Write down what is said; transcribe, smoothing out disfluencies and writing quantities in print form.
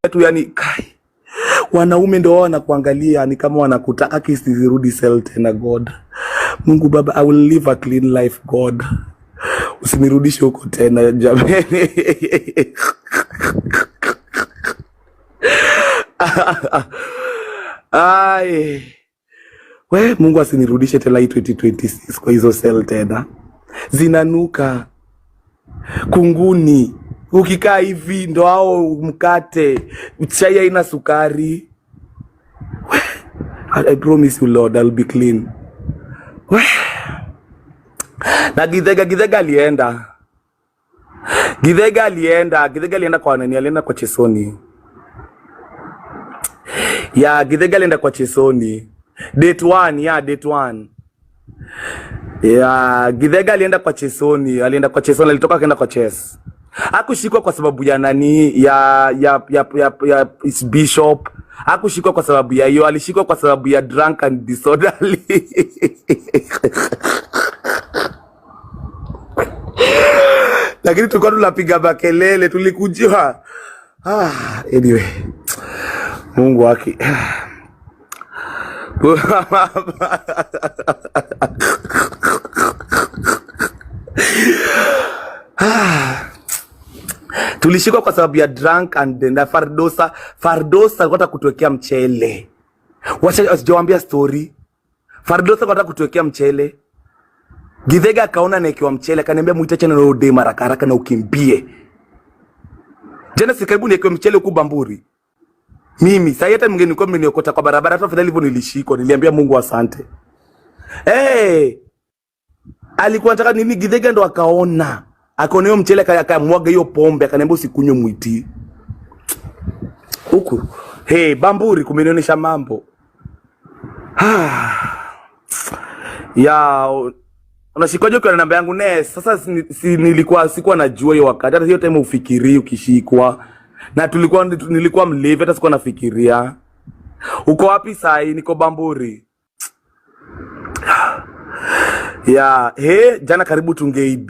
tu yani kai. Wanaume ndio wao wanakuangalia ni kama wanakutaka kisirudi cell tena. God. Mungu Baba, I will live a clean life, God. Usinirudishe huko tena jameni. Ai. We, Mungu asinirudishe tena hii 2026 kwa hizo cell tena. Zinanuka kunguni. Ukikaa hivi ndo hao mkate, chai haina sukari. I promise you Lord, I'll be clean. We. Na Githega, Githega alienda. Githega alienda, Githega alienda kwa nani? Alienda kwa Chesoni. Ya, Githega alienda kwa Chesoni. Date one, ya date one. Ya, Githega alienda kwa Chesoni, alienda kwa Chesoni, alitoka akaenda kwa Ches. Hakushikwa kwa sababu ya nani ya is bishop. Hakushikwa kwa sababu ya hiyo, alishikwa kwa sababu ya drunk and disorderly. Lakini tulikuwa tunapiga makelele, tulikujiwa. Ah, anyway. Mungu wake. Tulishikwa kwa sababu ya drunk and na Fardosa. Fardosa alikuwa anataka kutuwekea mchele. Wacha sijawaambia story. Fardosa alikuwa anataka kutuwekea mchele. Githega akaona naekewa mchele, akaniambia muite chana na dem haraka haraka na ukimbie. Jana si karibu niekewe mchele huku Bamburi. Mimi sasa hata mngeni nilikuwa mmeniokota kwa barabara, hata afadhali hivyo nilishikwa, niliambia Mungu asante. Eh, alikuwa anataka nini? Githega ndo akaona. Akaona hiyo mchele akamwaga hiyo pombe, akaniambia usikunywe mwiti. Huku. Hey, Bamburi kumenionyesha mambo. Ya, unashikwaje ukiwa na namba yangu ne? Sasa si nilikuwa sikuwa najua hiyo wakati. Hata hiyo time ufikirii ukishikwa. Na tulikuwa nilikuwa mlevi hata sikuwa nafikiria. Uko wapi sahi? Niko Bamburi. Ya, he, jana karibu tungeibi